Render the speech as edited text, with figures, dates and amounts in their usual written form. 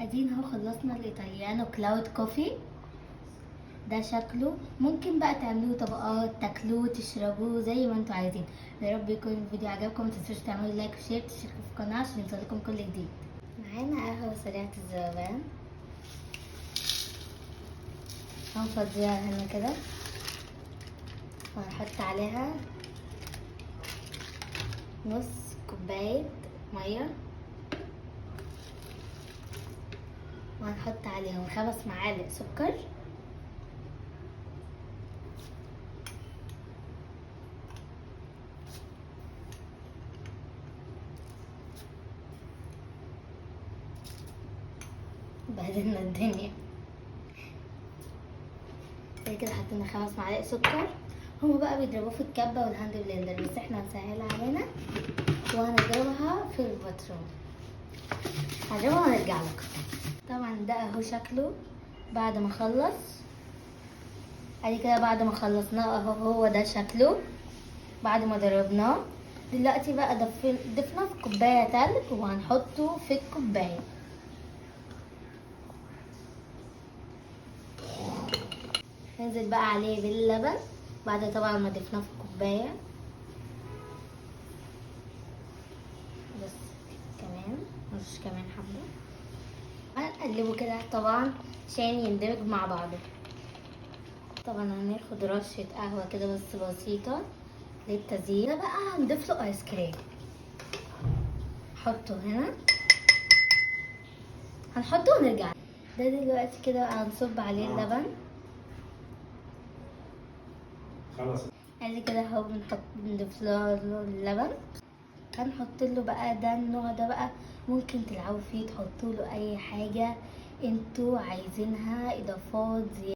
ادينا اهو خلصنا ال Italiano cloud coffee. ده شكله، ممكن بقى تعملوه طبقات، تاكلوه تشربوه زي ما انتوا عايزين. يا رب يكون الفيديو عجبكم، ما تنسوش تعملوا like و share، تشتركوا في القناة عشان يوصلكم كل جديد. معانا قهوة سريعة الذوبان، هنفضيها هنا كده وهنحط عليها نص كوباية مية، وهنحط عليهم 5 معالق سكر، بهدلنا الدنيا. زي كده حطينا 5 معالق سكر. هما بقى بيضربوه في الكبة وال hand blender، بس احنا هنسهلها علينا وهنضربها في الباترون. هنضربها ونرجع لكم. طبعا ده اهو شكله بعد ما خلص. ادي كده بعد ما خلصناه اهو، هو ده شكله بعد ما ضربناه. دلوقتي بقى ضفناه في كوباية تلج وهنحطه في الكوباية. ننزل بقى عليه باللبن بعد طبعا ما ضفناه في الكوباية. بس كمان مش كمان حبة، هنقلبه كده طبعا عشان يندمج مع بعضه. طبعا هناخد رشة قهوة كده بس بسيطة للتزيين. ده بقى هنضيف له ايس كريم، حطه هنا، هنحطه ونرجع. ده دلوقتي كده هنصب عليه اللبن. خلاص ادي كده اهو، بنضيف له اللبن. هنحط له بقى ده النوع ده بقى ممكن تلعبوا فيه، تحطوا له اي حاجة انتوا عايزينها، اضافات زيادة.